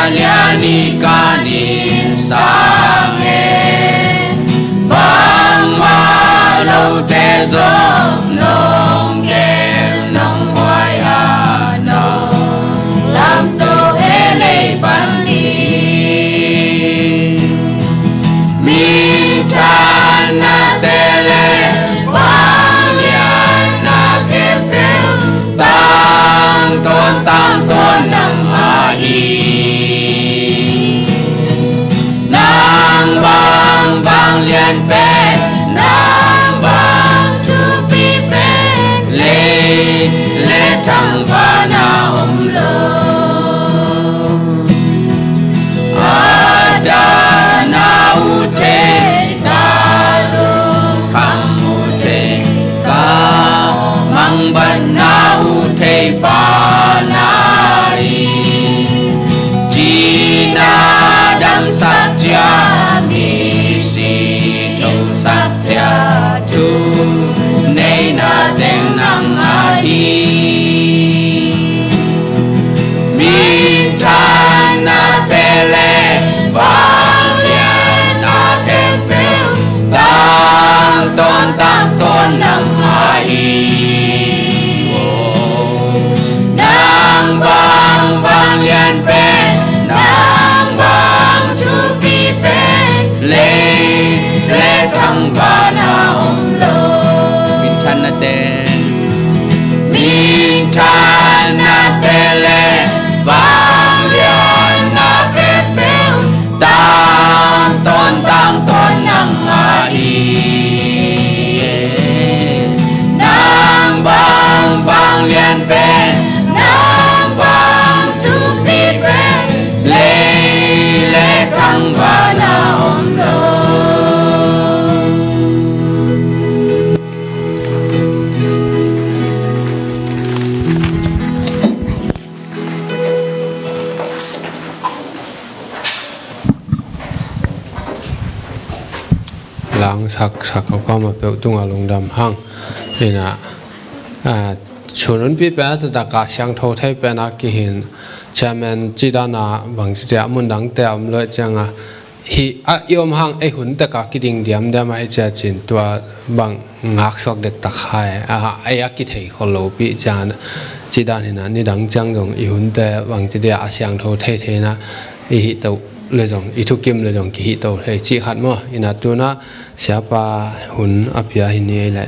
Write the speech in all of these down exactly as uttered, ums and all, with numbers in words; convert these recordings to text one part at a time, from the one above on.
Lian i kan in sang e, bangmah lote zong nong gel nong huai a nong lamto e lei pan ding. Minthanna te le vanglianna khempeuh tangtawn tangtawn nang ahi. Nang bang vanglian pen, nang bang thupi pen lei le thangvahna om lo. Adam na ut thei, ka lungkham ut thei, ka mangbatna ut thei pa na hi. Cina damsak cia, misi thosak cia, thuneihna teng nang ahi. Minthanna te le vanglianna khempeuh tangtawn tangtawn nang ahi. Nang bang vanglian pen, nang bang thupi pen lei le thangvahna om lo. Minthanna te, minthanna te le vanglianna khempeuh tangtawn tangtawn nang ahi. Nang bang vanglian pen, nang bang thupi pen lei le thangvahna om lo. Langsak sak a kawm a peuh tungah lungdam hang. Ina, ah, chununpi pen a taktak a siangtho thei pen a kihin chairman cidana bang citia mundangte a om luat cianga hih a i om hang ei hun teka kiding diamdiam a i cia cin tua bang ngaksuak det tak hai a, ei a kithei khol lo pi cian cidan hina nidang ciang zong i hunte bang citia a siangtho thei theina i hih to le zong i thukim le zong kihih to thei cih khat maw? Ina tuna siapa hun a pia hi ni ei le.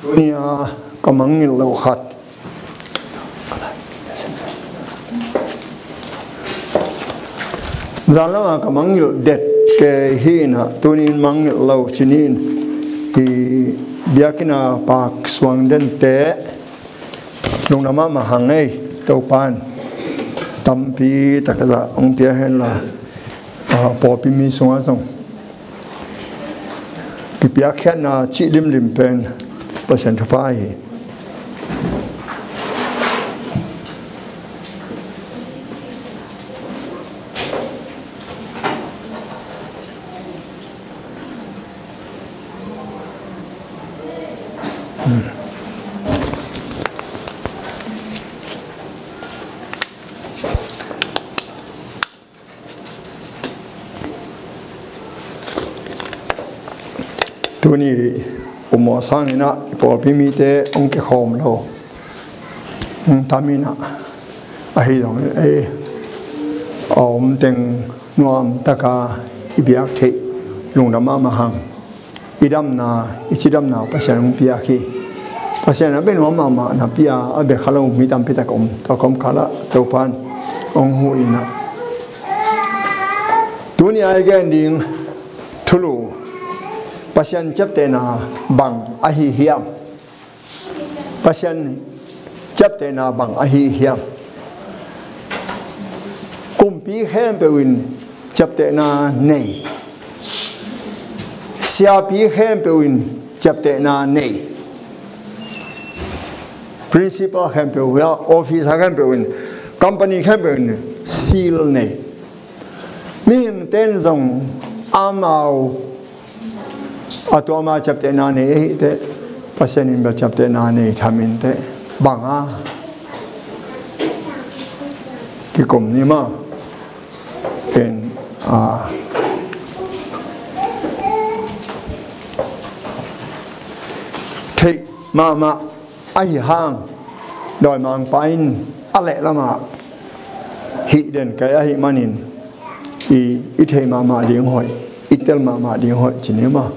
Tuni a ka mangngilh lo khat. Zanlama ka mangngilh det kei hi ina, tunin mangngilh lo cinin i biakina pak suang dente lungdam mahmah hang ei. Topan tampi takzah hong pia henla, ah, pawlpi mi sungah zong kipiakkhiatna cih limlim pen Pasian thupha hi. Tuni um aw sangin ah i pawlpi mite hong kikhawm lo hong tam in ah, ahi zongin ei a om teng nuam taka i biak theih lungdam mahmah hang. I damna, i cidamna Pasian hong piak hi. Pasian a bia nuam mahmah napi a, a bia kha lo mi tampi tak om. Tua kawmkal ah Topan hong huh in ah, tuni a i gen ding thulu, Pasian ciaptehna bang ahi hiam? Pasian ciaptehna bang ahi hiam? Kumpi khempeuh in ciaptehna nei. Siapi khempeuh in ciaptehna nei. Principal khempeuh, officer khempeuh in, company khempeuh in seal nei. Mihingte in zong amau a tuama ciaptehna nei ahih teh, Pasian in bel ciaptehna nei tham in teh, bang a kikum ni maw? Pen, a, theih mahmah ahi hang, dawimangpa in a lehlamah hih den kei ahih manin, i, i theih mahmah ding hoih, i tel mahmah ding hoih ci ni maw?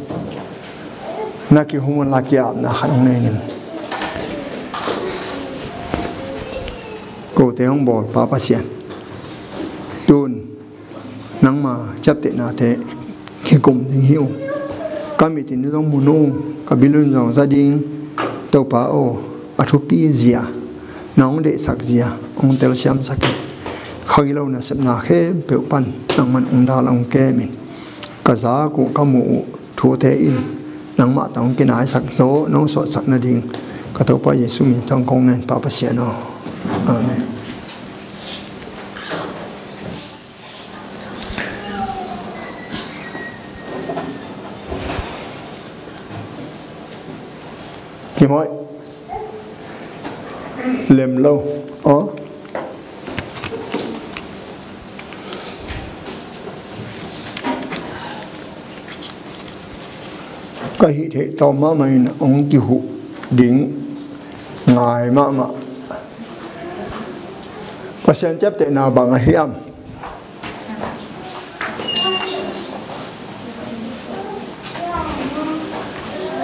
Na kihum un la, ki-apna khat hong nei ning. Kote hong bawlpa Pasian, tun nangma ciaptehnate kikum ding hi ung. Ka mit in zong mu nung, ka bil un zong za ding. Topa aw, a thupi zia, na hong deihsak zia hong telsiamsak in. Kha gilo nasepna khempeuh pan nangman hong dal hong kem in. Ka zak uh, ka muh uh thute in nangmah tawh hong kinaisak zaw, nong suahsak nading ka Topa Jesuh min tawh kong ngen, Pa Pasian aw. Amen. Kimawi lem lo. Aw. Ka hih theih tawm mahmah in hong kihuh ding ngai mahmah. Pasian ciaptehna bang a hiam?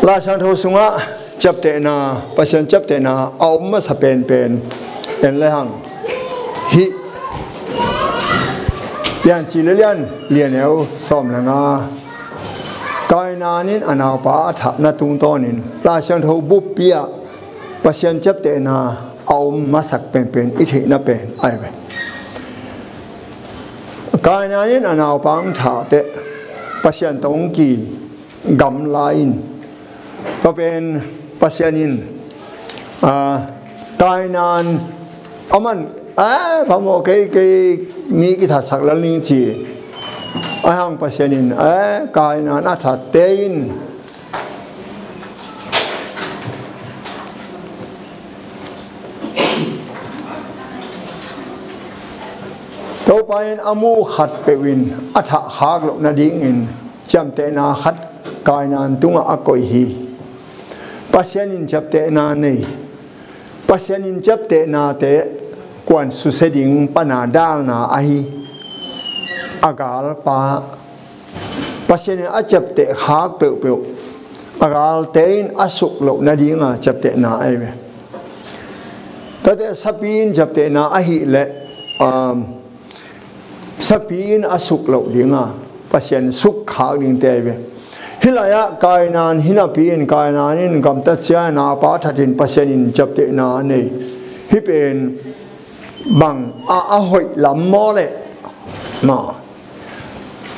Laisiangtho sungah ciaptehna, Pasian ciaptehna a om masa penpen en le hang, hih Piancil a lian li, a neu sawm le nga, Kainan in a naupa a thahna tungtawnin Laisiangtho buppi ah Pasian ciaptehna a om masak penpen i theihna pen ahi ve. Kainan in a naupa hong thah teh Pasian tawh hong kigamla in, tua pen Pasian in, a, Kainan, aman, a, phamawh kei, kei mi kithatsak lel ning ci. Ahi hang Pasian in, a, Kainan a thatte in Topa in a mu khat peuh in a thah khak loh nadingin ciamtehna khat Kainan tungah a koih hi. Pasian in ciaptehna nei. Pasian in ciaptehnate kuan susia ding pana dalna ahi. A galpa, Pasian in a ciapteh khak peuhpeuh a galte in a suk loh nadinga ciaptehna ahi ve. Tate sapi in ciaptehna ahih leh, um, sapi in a suk loh dinga Pasian suk khak dingte ahi ve. Hih lai-ah Kainan hi napi in, Kainan in gamtat cia, a naupa that in Pasian in ciaptehna a nei. Hih pen bang a, a hoih lam maw le? Maw,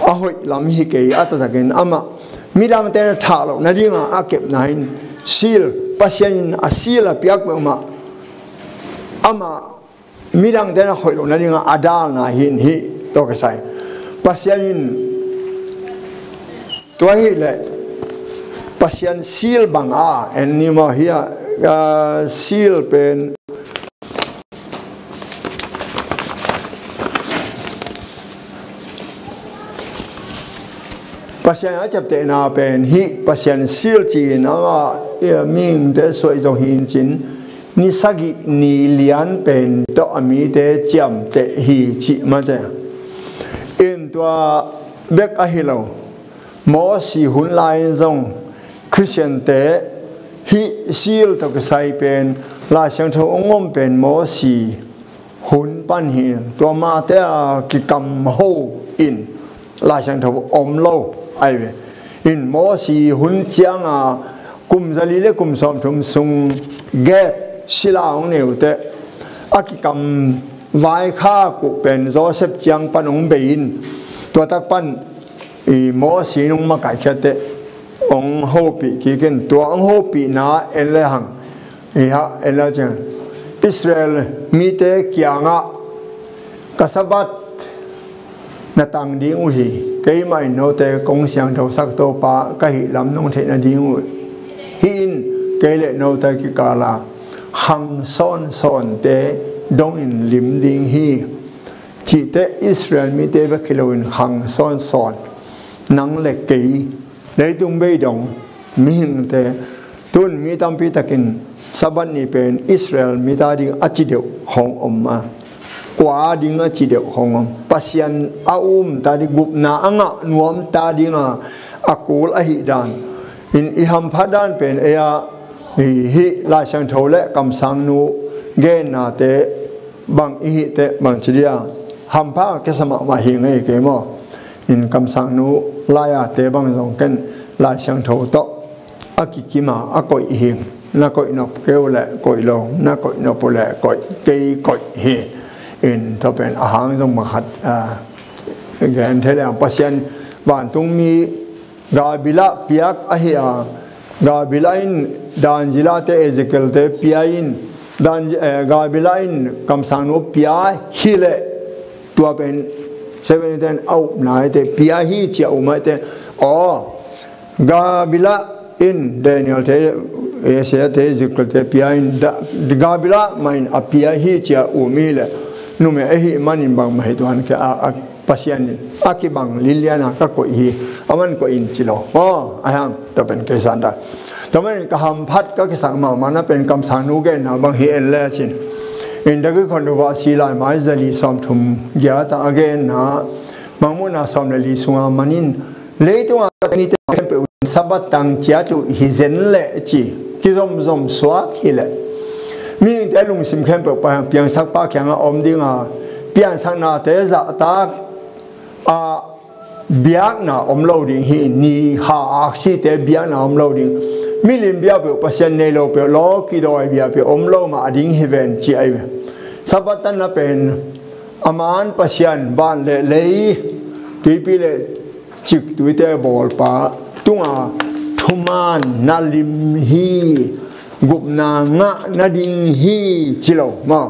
a hoih lam hi kei, a taktakin amah midangte na thah loh nadinga a kepna in seal, Pasian in a seal a piak peuhmah amah midangte na hoih loh nadinga a dalna hi in, hih tawh kisai. Pasian in tua hi leh Pasian seal bang a en ni maw? Hih a, a, seal pen Pasian a ciaptehna pen hih Pasian seal ci-in amah, eh, mihingte suaih zo hi in cin, ni sagih ni lian pen tawh a mite ciamteh hi cih mate. In tua bek ahi lo, Mosi hun lai-in zong Khristiante hih seal tawh kisai pen Laisiangtho hong om pen Mosi hun pan hi in, tua mate a kikam ho in Laisiangtho om lo ahi ve. In Mosi hun cianga kum zali le kum sawmthum sung gap sila hong neuteh a kikam vaikhak uh pen Joseph ciang pan hong bei in, tua tak pan i Mosi in hong makaihkhiat teh hong hopih kik in, tua hong hopihna en le hang, i ha, en le ciang Israel mite kiangah ka Sabbath na tang ding uh hi. Keimah in note kong siangthosak Topa ka hih lam nong theih nading uh hi in, kei le note kikala khang sawnsawnte dongin lim ding hi, cihte Israel mite bek hi loin khang sawnsawn, nang le kei, leitung bei dong mihingte, tun mi tampi takin Sabbath ni pen Israel mite ading a ci deuh hong om a, kua ading a ci deuh hong om. Pasian a um ta ding, gupna a ngah nuam ta dinga a kul ahih dan in i hamphat dan pen ei a, hih Lai Siangtho le kamsangnu gennate bang i hih teh bang ci dia, hampha kisa mahmah hi ngei kei maw. In kamsangnu lai-ate bang zong ken Lai Siangtho tawh a kikima a koih hi. Na koih nop kei uh leh koih lo, na koih nop uh leh koih, kei koih hi. In tua pen a hang zong bang khat, ah, gen thei leng Pasian vantungmi Gabriel piak ahi a, Gabriel in Daniel te, Ezekiel te pia in, Dan, eh, Gabriel in kamsangnu pia hi leh tua pen seven ten a upna hi teh, pia hi ci a um hi teh. Aw, Gabriel in Daniel te, Isaiah te, Ezekiel te pia in, Da-, Gabriel mah in a pia hi ci a um hi leh, numei ahih manin bangmah hi tuan kei a, a Pasian in a kibang lilian a ka koih hi, aman koih in ci lo. Aw, a hang, tua pen kei san ta. Tua manin ka hamphat ka kisak mahmah na pen kamsangnu genna bang hi en le cin. In Decade of Controversy laimai zali sawmthum giat a genna, Mangmuhna sawm le li sunga manin, leitunga mite khempeuh in Sabbath tang ciat uh hi zen leh ci, kizomzom suak hi leh, mihingte lungsim khempeuh pa, piangsak pa kiangah om dinga, piansaknate zahtak a biakna om lo ding hi, ni kha aksite biakna om lo ding. Milim biak peuh, Pasian nei lo peuh, law kidawi biak peuh om lo mah ding hi ven ci ahi ve. Sabbath tanna pen a man Pasian, van le lei, tuipi le ciktuite bawlpa tunga thuman na lim hi, gupna ngah nading hi ci lo maw.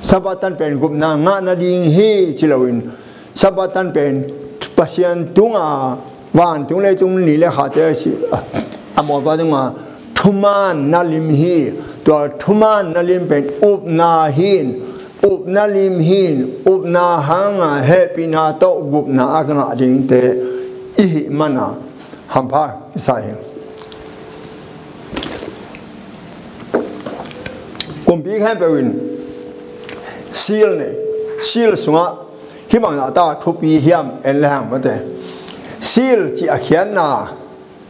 Sabbath tan pen gupna ngah nading hi ci loin, Sabbath tan pen Pasian tunga, vantung leitung ni le khate si, a mawlpa tunga thuman na lim hi. Tua thuman na lim pen upna hi in, upna lim hi in, upna hanga hehpihna tawh gupna a ngah dingte i hih mana hampha i sa hi. Kumpi khempeuh in seal nei, seal sungah hih bangzah ta thupi hiam en le hang mate. Seal cih a khiatna,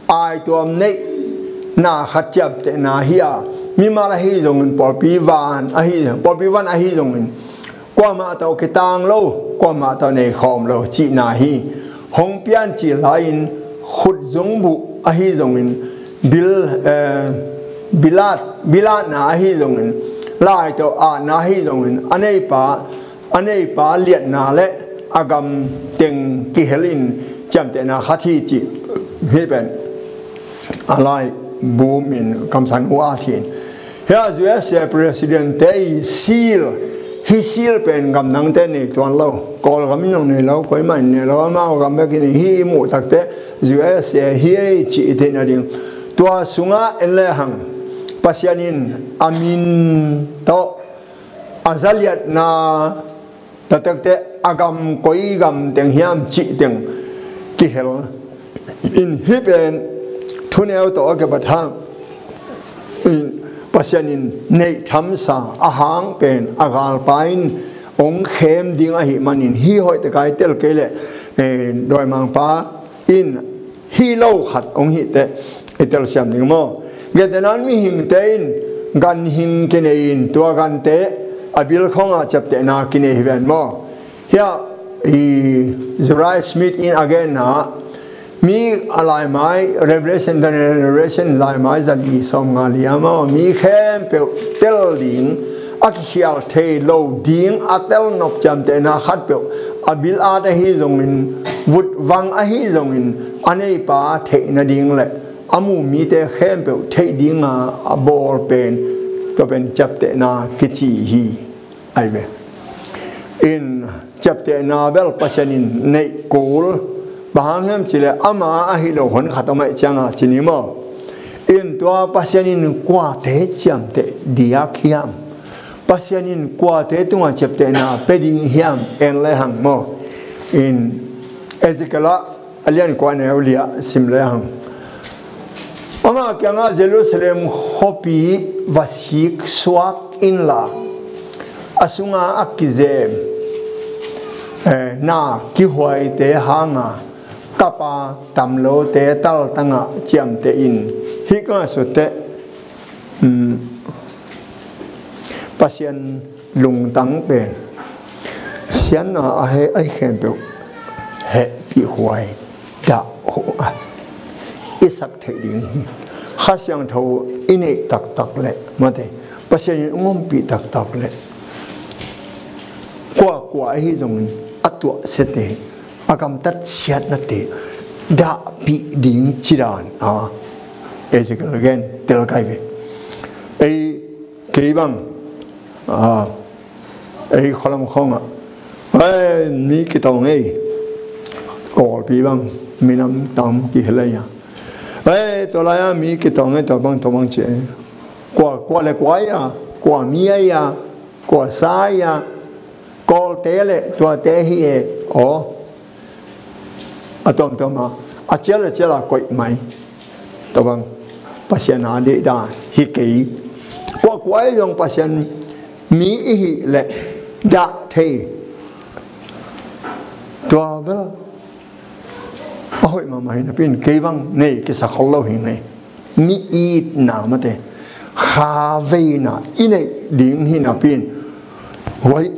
aituam neihna khat ciamtehna hi a, mimal ahi zongin, pawlpi van ahi, pawlpi van ahi zongin, kuamah tawh kitang lo, kuamah tawh nei khawm lo cihna hi. Hong piancil lai-in, khutzungbuh ahi zongin, bil, eh, bilat, bilatna ahi zongin, lai tawh atna ahi zongin, a neipa, a neipa liatna le a gam teng kihel in ciamtehna khat hi cih hih pen a lai bum in kamsan uh a thin. Hia U S A president te i seal, hih seal pen gam dangte nei tuan lo. Kawlgam in zong nei lo, koimah in nei lo, amau gam bek in hi i muh takte U S A hi ei cih i theihna ding. Tua sungah en le hang Pasian in a min tawh a zaliatna taktakte a gam koi gam teng hiam cih teng kihel in, hih pen thuneu tawh a kibat hang in, Pasian in neih thamsa a hang pen a galpa in hong khem ding ahih manin, hih hoih takai tel kei leh, eh, dawimangpa in hih lo khat hong hih teh i telsiam ding maw? Gentehna-in mihingte in ganhing kinei in, tua gante a bil khawngah ciaptehna kinei hi ven maw? Hia i Zuriah Smith in a genna, mi a laimai, Revelation, Daniel Revelation laimai zali sawmnga li a maw, mi khempeuh tel ding, a kikhial thei lo ding a telnop ciamtehna khatpeuh, a bil at ahi zongin, vutvang ahi zongin, a neipa theih nading le a mu mite khempeuh theih dinga a bawl pen, tua pen ciaptehna kici hi. Ai ve. In ciaptehna bel Pasian in neih kul. Bang hang hiam cih leh ama ahi lo honkhat om ahih ciangin ci ni maw. In tua Pasian in kuate ciamteh diak hiam? Pasian in kuate tungah ciaptehna pia ding hiam? En le hang maw. In Ezekiel ah a lian kua, neu li ah sim le hang. Ama kiangah Jerusalem khuapi va sik suak inla, a sunga a kizem, eh, na kihuaite hanga kapa tamlote taltangah ciamteh in. Hih ka ngaihsut teh, um, Pasian lungtang pen siatna a heh, a hih khempeuh hehpih huai, dah huai i sak theih ding hi. Kha Siangtho i neih taktak leh, mate, Pasian in hong ompih taktak leh, kuakua ahi zongin a tuahsiate, a gamtat siatnate dahpih ding ci dan a Ezekiel gen tel kai ve. Ei, kei bang, a, ei khualam khawngah, ei, mi kitawng ei, Kawlpi bang minam tam kihel ei a, ei, tua lai-a mi kitawng ei, tua bang, tua bang ci ei. Kua, kua le kua ei a, kua mi ei a, kua sa ei a, Kawlte le tuate hi e, aw. A tuamtuam a, a cial a cial a koih mai. Tua bang Pasian a deihdan hi kei. Kuakua ei zong Pasian mi i hih leh dah thei. Tua bel a hoih mahmah hi napi in kei bang nei kisa khol lo hi ngei. Mi itna, mate, kha veina i neih ding hi napi in, huai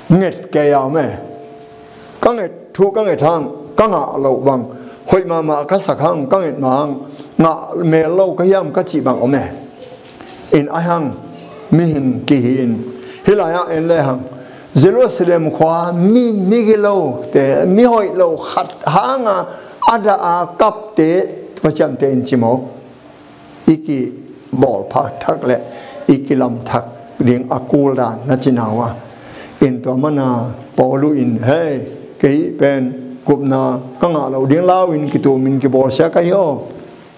nget kei a om e. Ka nget, thu ka nget hang ka ngah loh bang, hoih mahmah ka sak hang ka nget mah hang, ngah mel lo ka hiam ka cih bang om e. In a hang mihing kihi in, hih lai-ah en le hang, Jerusalem khua mi, migilote, mi hoih lo khat hanga a dah a kapte, Pasian te in ci maw, i kibawlpha thak le i kilam thak ding a kul dan na ci nau a. In tua mana Paulu in, hei, kei pen gupna ka ngah loh ding lau in kitumin kibawlsia ka hi aw,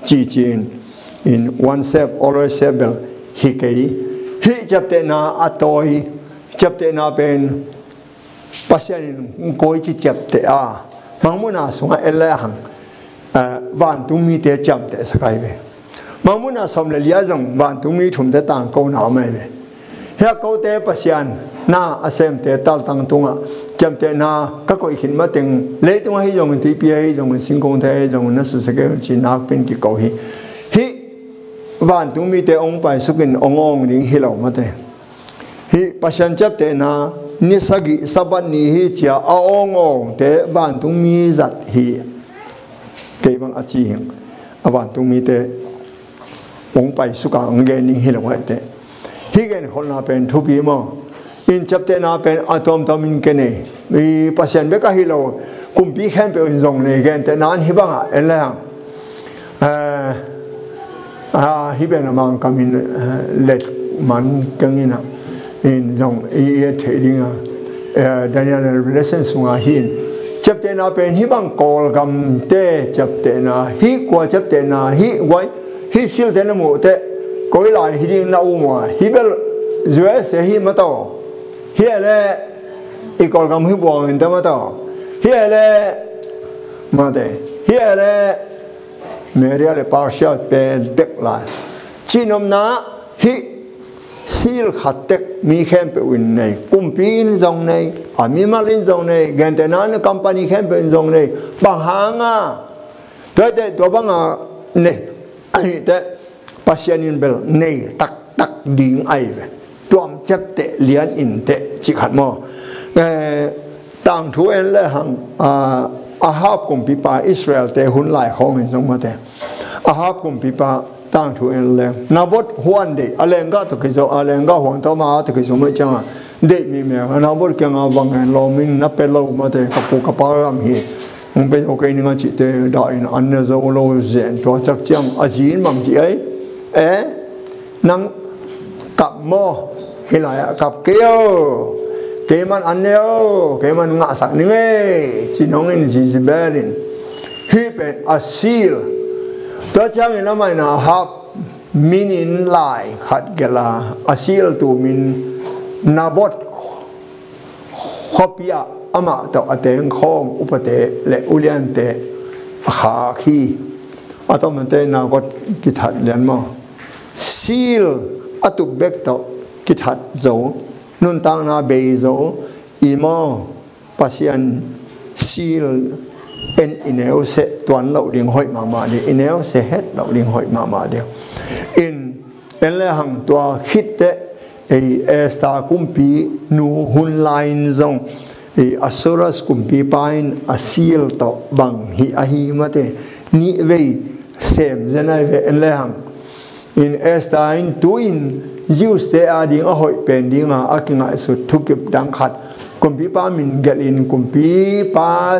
ci ci in, in one sep, always sep bel hi kei. Hih ciaptehna a tawi, ciaptehna pen Pasian in hong koici ciapteh a, Mangmuhna sungah en le hang, eh, vantungmite ciamtehsak ahi ve. Mangmuhna sawm le li-ah zong vantungmi thumte tangkona om ahi ve. Hih a kote Pasian na a semte taltang tungah ciamtehna ka koih khit mateng, leitung ahi zongin, tuipi ahi zongin, singkungte ahi zongin, na susia kei un ci nakpi in kiko hi. Hih vantungmite hong paisukin hong awng ding hi lo, mate. Hih Pasian ciaptehna ni sagih Sabbath ni hi ci-a a awngawngte vantungmi zat hi. Kei bang a ci hing, a vantungmite hong paisuk a hong gen ding hi lo ahi teh. Hih genkholhna pen thupi maw? In ciaptehna pen a tuamtuam in kei nei. I Pasian bek ahi lo, kumpi khempeuh in zong nei, gentehna in hih bangah en le hang. Eh, ah, hih pen a Mangkam in, eh, let man keng in a, in zong i, i et theih ding a, eh, Daniel Revelation sungah hi in. Ciaptehna pen hih bang Kawlgamte ciaptehna, hih kua ciaptehna, hih guai, hih silte na muh teh, koi lai hi ding na um a, hih bel U S A hi mataw. Hih a le i Kawlgam hih buang in ta mataw. Hih a le, mate, hih a le Media le Persia pen bek lai. Cihnopna hih sil khat tek mi khempeuh in nei, kumpi in zong nei, a mimal in zong nei, gentehna in company khempeuh in zong nei. Bang hanga? Tua teh tua banga nei ahih teh Pasian in bel nei taktak ding ahi ve. Tuam ciapteh lian in teh cih khat maw? Eh, tangthu en le hang, ah, Ahab kumpipa Israel-te hun lai khawng in zong mate. Ahab kumpipa tangthu en le, Naboth huan deih, a lenggah tawh kizom, a lenggah huang tawh ma tawh kizom ahih ciangin deih mihmel a, Naboth kiangah va ngen lawm in, na pia lo mate, ka pu ka pa lam hi. Hong pia zo kei ning a cihte dah in an ne zo lo zen, tua ciang a zi in bang ci ei? Eh, nang kap maw? Hih lai-ah kap kei o, keiman an ne o, keiman ngahsak ning ei, ci-in hong in Jezebel in. Hih pen a seal. Tua ciangin amah in Ahab minin lai khat gelh a, a seal tumin Naboth khuapi ah amah tawh a tengkhawm upate le uliante a khak hi. A tawmte Naboth kithat lian maw? Seal a tup bek tawh kithat zo, nuntakna bei zo, i maw? Pasian seal en i neu seh tuan loh ding hoih mahmah ding, i neu seh het loh ding hoih mahmah ding. In en le hang tua khit teh, ei Esther kumpi nu hun lai-in zong, ei Ahasuerus kumpipa in a seal tawh bang hih ahi mate, nih vei sem zen ahi ve en le hang. In Esther in tu-in Jews-te ading a hoih pen dinga a kingaihsut thukip dang khat, kumpipa min gelhin kumpipa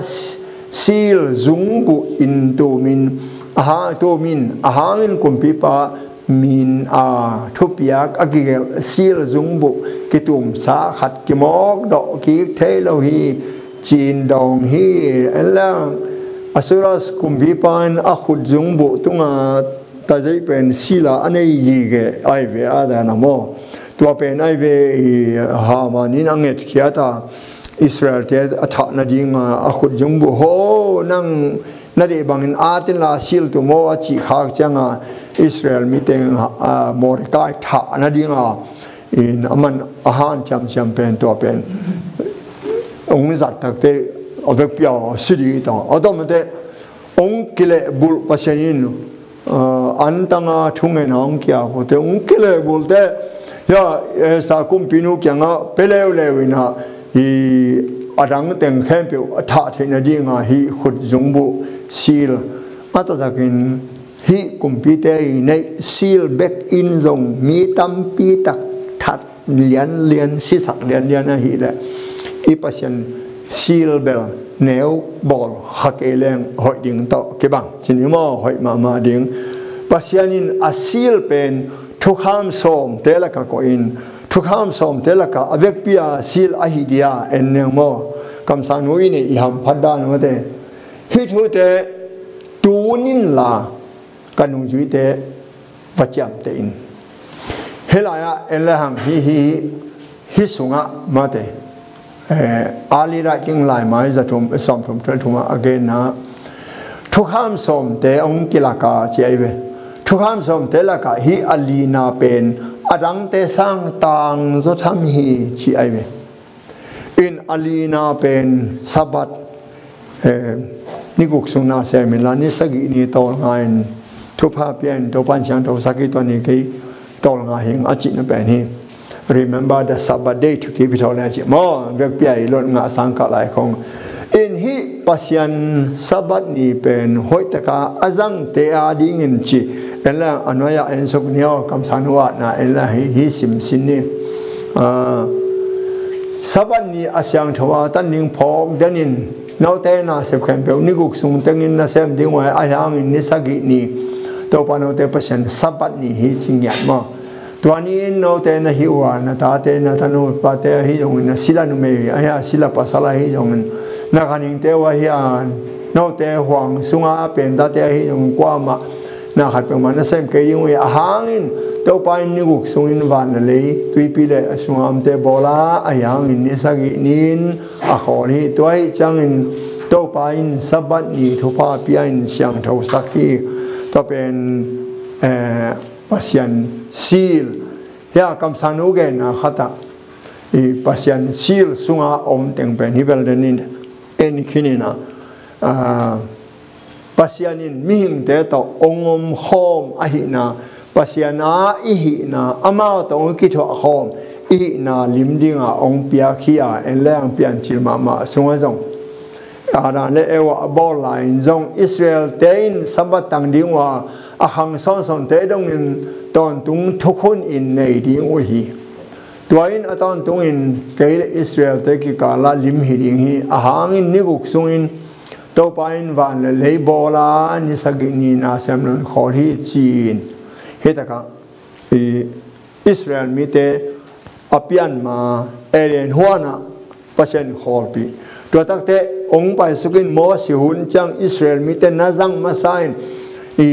seal zungbuh in tumin, aha, tumin ahangin kumpipa min a thupiak a kigelh seal zungbuh kitumsa khat kimawkdawh kik thei lo hi, ci-in dawng hi. En le hang Ahasuerus kumpipa in a khut zungbuh tunga tazei pen seal a nei gige ahi ve a dan a maw? Tua pen ahi ve, i Haman in a ngetkhiat a, Israel-te a thah nadinga a khut zungbuh, ho, nang na deih bangin at inla seal tum aw a cih khak cianga Israel mite in, a, Mordecai thah nadinga in aman a hanciamciam pen tua pen hong zat takte a vekpi a si ding hi ta. A tawmte hong kilehbulh Pasian in, a, antanga thungena hong kia pote hong kilehbulhte, ya, Esther kumpinu kiangah pia leuleu in a, hi a dang teng khempeuh a thah theih nadinga hih khut zungbuh seal a taktakin hih kumpite i neih seal bekin zong mi tampi tak that lianlian, sisak lianlian ahih leh i Pasian seal bel neu bawl kha kei leng hoih ding tawh kibang ci ni maw? Hoih mahmah ding. Pasian in a seal pen thukham sawmte lakah koih in, thukham sawmte lakah a vekpi a seal ahi dia en neng maw? Kamsang nu i neih i hamphat dan mate, hih thute tun inla ka nungzuite va ciamteh in. Hih lai-ah en le hang hih, hih, hih sungah mate, eh, early writing laimai za thum, sawmthum thum ah a genna thukham sawmte hong kilaka ci ahi ve. Thukham sawmte lakah hih a lina pen a dangte sang tangzaw tham hi ci ahi ve. In a lina pen Sabbath, eh, ni guk sung na sem inla ni sagih ni tawlnga in thupha pia in Topa'n siangthosak hi, tua ni kei tawlnga hing a cihna pen hi. Remember the Sabbath day to keep it holy a cih maw? Vekpi a i lot ngah sang kah lai khong. In hih Pasian Sabbath ni pen hoihtaka a zangte adingin ci en le a nuai-ah en suk ni aw, kamsang nu ah na en le hi, hi simsin ni. Ah, Sabbath ni a siangtho a tan ding phawk den in, note nasep khempeuh ni guk sung tengin na sem ding uh a, ahi hangin ni sagih ni Topa note Pasian Sabbath ni hi ci ngiat maw? Tua ni-in note na hih uh a, na tate, na tanupate ahi zongin, na sila numei ahi a, sila pasal ahi zongin, na khaningte uh ahi a, note huang sunga a pentate ahi zongin, kuamah na khat peuhmah na sem kei ding uh hi. Ahangin Topa in ni guk sungin van le lei, tuipi le a sunga omte bawl a, ahi hangin ni sagih ni-in a khawl hi. Tua ahih ciangin Topa in Sabbath ni thupha pia in siangthosak hi. Tua pen, eh, Pasian seal. Hia kamsang nu genna khatah i Pasian seal sunga om teng pen hi bel den in en khin in a, ah, Pasian in mihingte tawh hong om khawm ahihna, Pasian a i hihna, amau tawh hong kithuah khawm i hihna lim dinga hong piak hi a, en le hong piancil mahmah sungah zong, Adam le Eva a bawl lai-in zong Israel-te in Sabbath tang ding uh a, a khang sawnsawnte dongin tawntung thukhun in nei ding uh hi. Tua in a tawntungin kei le Israel-te kikalah lim hi ding hi. Ahangin ni guk sungin Topa in van le lei bawl a, ni sagih ni na sem lo in khawl hi ci-in, hi takah i Israel mite a pian ma Eden huanah Pasian khawlpih. Tua takte hong paisuk in Mosi hun ciang Israel mite na zang masa in, i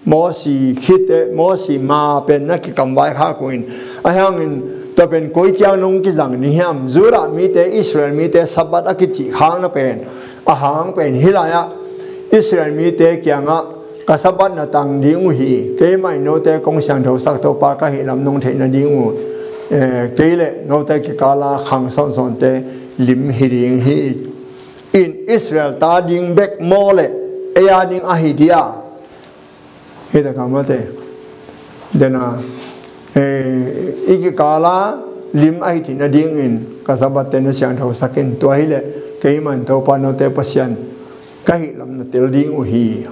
Mosi khite, Mosi ma pen na kikamvai khak uh in. Ahi hangin tua pen koi ciang nong kizang ding hiam? Judah mite, Israel mite Sabbath a kicih khakna pen, a hang pen hih lai-ah Israel mite kiangah ka Sabbath na tang ding uh hi, keimah in note kong siangthosak Topa ka hih lam nong theih nading uh, eh, kei le note kikala khang sawnsawnte lim hi ding hi. In Israel ta ding bek maw le ei a ding ahi dia? Hih takah mate, dena, eh, i kikala lim ahi theih nadingin ka Sabbath te na siangthosak in, tua hileh keimah in Topa note Pasian ka hih lam na tel ding uh hi.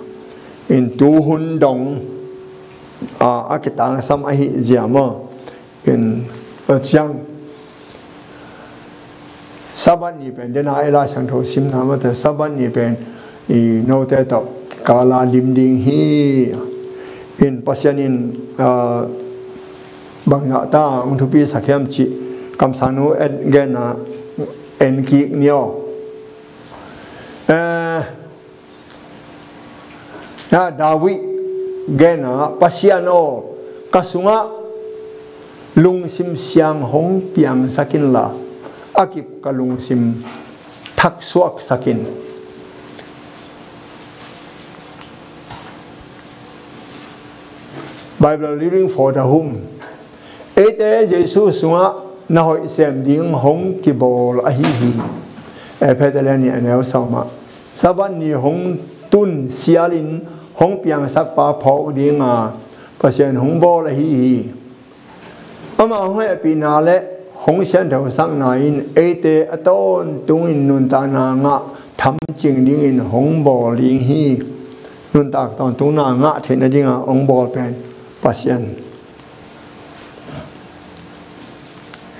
In tu hun dong, ah, a kitangsam ahi zia maw? In tua ciang Sabbath ni pen, dena ei Lai Siangtho simna mate, Sabbath ni pen i note tawh kikala lim ding hi. In Pasian in, ah, bangzah ta hong thupi sak hiam cih kamsangnu en genna en kik ni aw. Eh, Na David genna, Pasian aw, ka sungah lungsim siang hong piangsak inla, a kip ka lungsim thaksuaksak in. Bible Reading for the Home. Eite Jesu sungah na hoih sem ding hong kibawl ahi hi. Efesa lian nih a neu sawm ah, Sabbath ni hong tun sialin hong piangsakpa phawk dinga Pasian hong bawl ahi hi. Ama hong hehpihna le hong sianthosakna in eite a tawntungin nuntakna ngah thamcing dingin hong bawl ding hi. Nuntak tawntungna ngah theih nadinga hong bawl pen Pasian.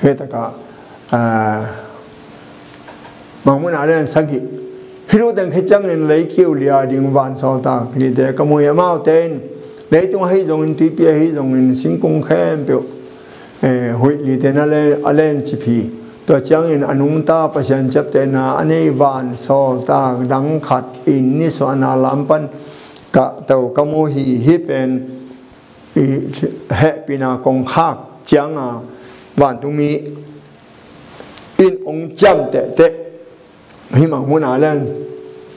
Hih takah, ah, Mangmuhna lian sagih. Hih luteng khit ciangin leikiu lia ding vansawltak lite ka mu hi. Amaute in leitung ahi zongin, tuipi ahi zongin, singkung khempeuh, eh, huih lite na le, a lencip hi. Tua ciangin a nungta Pasian ciaptehna a nei vansawltak dang khat in nisuahna lam pan kahto ka mu hi. Hih pen i hehpihna kongkhak cianga vantungmi in hong ciamtehteh. Hih Mangmuhna lian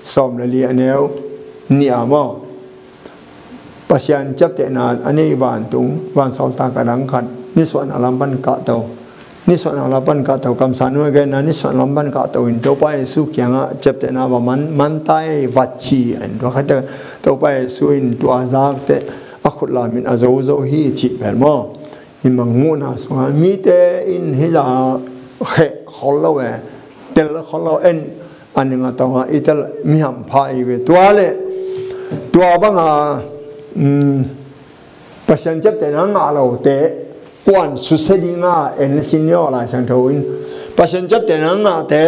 sawm le li a neu nih ah maw, Pasian ciaptehna a nei vantung, vansawltak a dang khat nisuahna lam pan kahto. Nisuahna lam pan kahto, kamsangnu a genna, nisuahna lam pan kahto in Topa Jesu kiangah ciaptehna va man, man ta ei, va ci in. Tua khate Topa Jesu in tua zakte a khut lamin a zozo hi cih pen maw. Hih Mangmuhna sungah mite in hih zah kheh khol lo e, tel khol lo en, a ning a tawngah i tel mi hampha i ve. Tua le tua banga, um, Pasian ciaptehna ngah lote kuan susia dinga en sin ni aw. Lai Siangtho in Pasian ciaptehna ngahte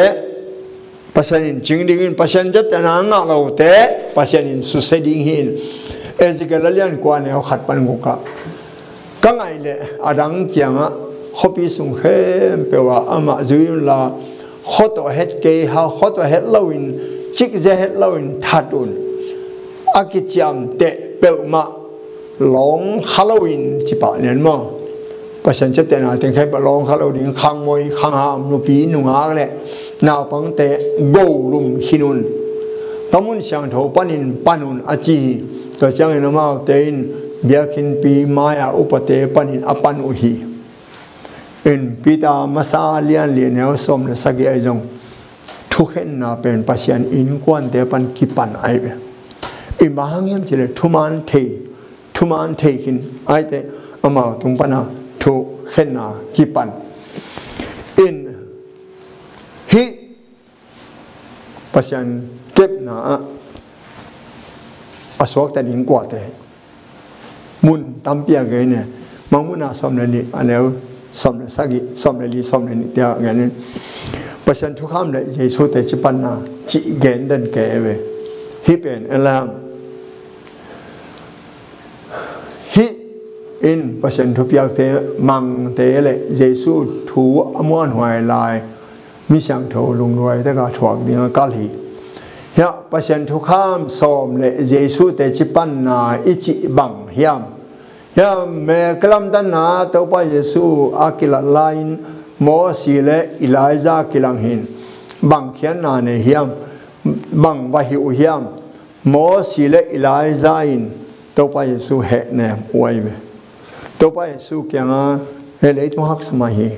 Pasian in cing dingin, Pasian ciaptehna ngah lote Pasian in susia ding hi in. Ezekiel a lian kua neu khat pan guk ah, ka ngaih leh a dang kiangah khuapi sung khempeuh ah amah zui unla, khua tawh het kei ha, khua tawh het loin, cikzia het loin that un. A kiciamteh peuhmah lawng kha loin, ci pah lian maw. Pasian ciaptehna teng khempeuh lawng kha lo ding, khangmoi khangham, nupi nungak le naupangte golum khin un. Ka mun siangtho panin pan un, a ci hi. Tua ciangin amaute in biakinnpi mai-ah upate panin a pan uh hi. In Peter masa lian li a neu sawm le sagih ah zong thukhenna pen Pasian innkuante pan kipan ahi ve. In bang hang hiam cih leh thuman thei, thuman thei khin ahih teh amau tung pana thukhenna kipan. In hih Pasian kepna ah a suakta ding kuate mun tampi a gen e. Mangmuhna sawm le nih a neu sawm le sagih, sawm le li, sawm le nih te ah gen in, Pasian thukham le Jesu teci panna cih gen den kei ve. Hih pen en lam, hih in Pasian thupiakte mangte le Jesu thu a muanhuai lai mi siangtho lungduai taka thuak ding a kal hi. Hiah Pasian thukham sawm le Jesu teci panna i cih bang hiam? Hiah me kilamdanna Topa Jesu a kilat lai-in Mosi le Elijah kilang hin bang khiatna nei hiam? Bang va hih uh hiam? Mosi le Elijah in Topa Jesu hehnem uh ahi ve. Topa Jesu kiangah, he leitung haksa mah hi.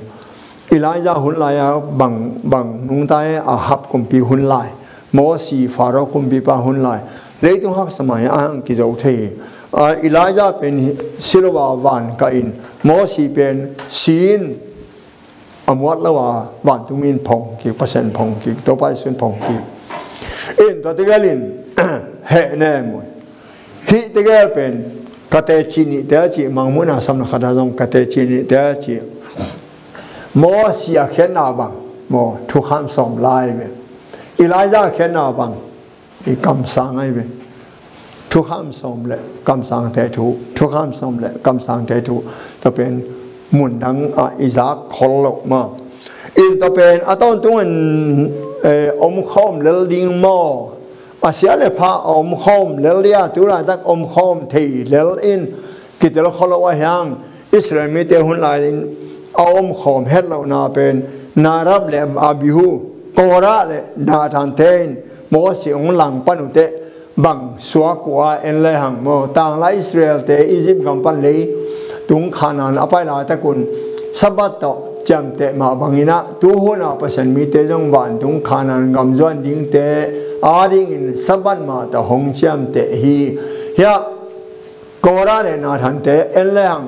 Elijah hun lai-a bang, bang nungta e, Ahab kumpi hun lai, Mosi Pharaoh kumpipa hun lai, leitung haksa mah hi, a hang kizo thei hi. A, Elijah pen hi, si lo a van kah in, Mosi pen si-in a muat lo a, vantung in phong kik, Pasian phong kik, Topa Jesu in phong kik. In tua tegel in hehnem uh. Hih tegel pen ka teci nihte a cih, Mangmuhna sawm le khat ah zong ka teci nihte a cih. Mosi a khiatna bang, maw, thukham sawm lai ve. Elijah a khiatna bang, i kamsang ahi ve. Thukham sawm le kamsangte thu, thukham sawm le kamsangte thu. Tua pen mundang ah i zak khol loh maw. In tua pen a tawntungin, eh, omkhawm lel ding maw. A sia le pha a omkhawm lel dia, tu laitak omkhawm thei lel in kitel khol lo a hiang. Israel mite hun lai-in a omkhawm het lohna pen Nadab le Abihu, Korah le Nathan-te in Mosi hong langpan uh teh bang suak uh a, en le hang maw. Tanglai Israel-te Egypt gam pan leitung Khanaan a pai laitakun Sabbath tawh ciamteh mah bangin ah, tuhun ah Pasian mite zong vantung Khanaan gam zuan dingte adingin Sabbath mah tawh hong ciamteh hi. Hiah Korah le Nathan-te en le hang,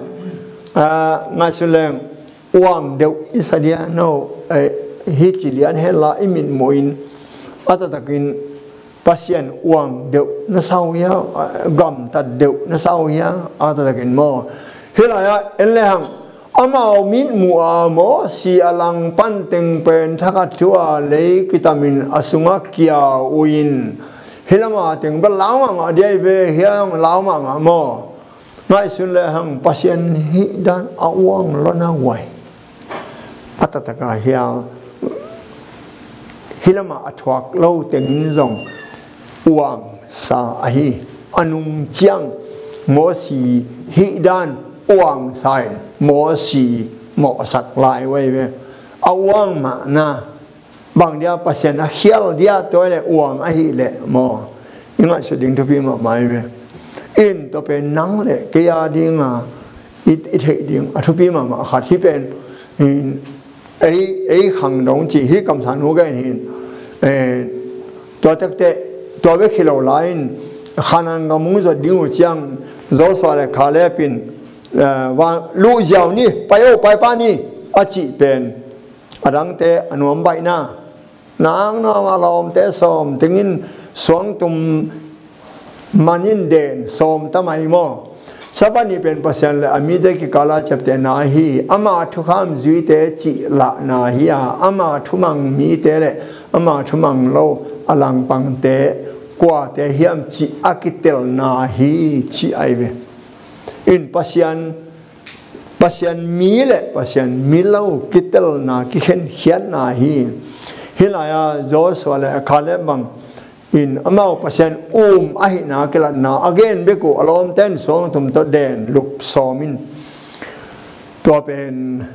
ah, ngaihsun leng uang deuh i sa dia, no, eh, hi ci lian hen la i mitmuhin a taktakin Pasian uang deuh na sa uh hia, ah, gamtat deuh na sa uh hia, a taktakin maw. Hih lai-ah en le hang amau mitmuh a Mosi a langpan teng pen thakhat thu a lei kitamin a sungah kia uh in, hih lama teng bel lau mahmah dia hi ve, hiah lau mahmah maw. Ngaihsun le hang Pasian hih dan a uang lo na uai. A taktak a hiah hih lamah a thuak lo tengin zong uang sa ahi. A nung ciang Mosi hih dan uang sa in Mosi mawhsak lai uai ve. A uang mahna bang dia, Pasian a khial dia, tua le uang ahih leh maw, i ngaihsut ding thupi mahmah hi ve. In tua pen nang le kei a dinga i, i theih ding a thupi mahmah khat hi pen, in, ei, ei khang dong ci hi, kamsang nu gen hin, eh, tua tekte, tua bek hi lo lai-in Khanaan gam hong zot ding uh ciang Joshua le Caleb in, eh, vang luh ziau ni, pai o, pai pa ni a cih pen, a dangte a nuam baihna, nang nuam a lawmte sawm tengin suangtum manin den sawm ta mai maw. Sabbath ni pen Pasian le a mite kikala ciaptehna hi. Ama thukham zuite cih lahna hi a, ama thumang mite le ama thumang lo a langpangte kuate hiam cih a kitelna hi, cih ahi ve. In Pasian Pasian mi le Pasian mi lo kitelna, kikhenkhiatna hi. Hih lai-a Joshua le Caleb bang in amau Pasian um ahihna kilatna a gen bek uh, a lawmte in suangtum tawh den lup sawm in, tua pen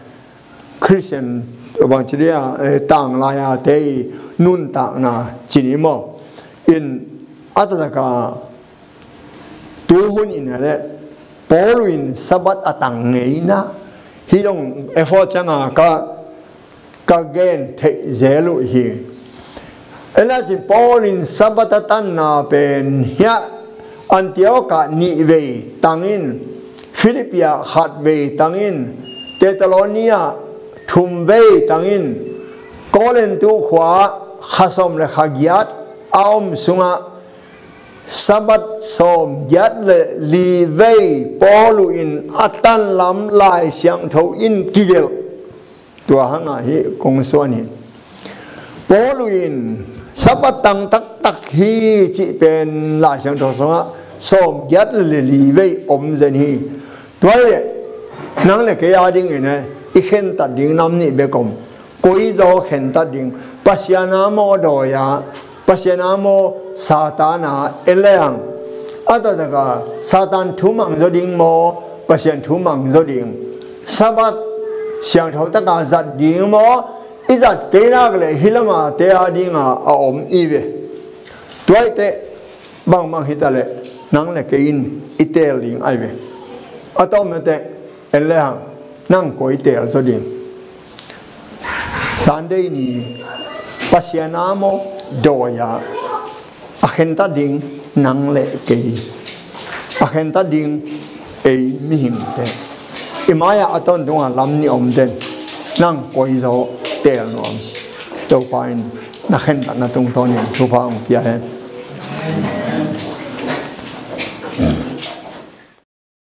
Khristian bangci dia, eh, tanglai-a te i nuntakna ci ni maw. In a taktak a tuhun in a le Paul in Sabbath a tang ngeina hi dong, effort cianga ka, ka gen theih zel uh hi. Ena cin Paul in Sabbath a tanna pen hiah Antioch ah nih vei tangin, Philippi ah khat vei tangin, Thessalonia thum vei tangin, Korintu khua kha sawm le kha giat a om sungah Sabbath sawm giat le li vei Paul in a tanlam Lai Siangtho in kigelh. Tua hangah hih kong suan hi. Paul in Sabbath tang taktak hi cih pen Lai Siangtho sungah sawm giat le li vei om zen hi. Tua hi leh Nang le kei a dingin i khentat ding nam nih bek om. Koi zaw khentat ding? Pasian a maw dawi a? Pasian a maw Satan a? En le hang, a taktak a Satan thu mang zaw ding maw, Pasian thu mang zaw ding? Sabbath siangtho taka zat ding maw, i zat kei nak le hih lamate a dinga a om i ve. Tua i teh bangbang hi ta leh nang le kei in i teel ding ai ve. A tawpna teh, en le hang, nang koi teel zaw ding? Sunday ni Pasian a maw dawi a? A khentat ding nang le kei, a khentat ding ei mihingte. I mai-ah a tawntunga lam nih om den, nang koi zaw teel nuam? Topa in na khentatna tungtawnin thupha hong pia hen.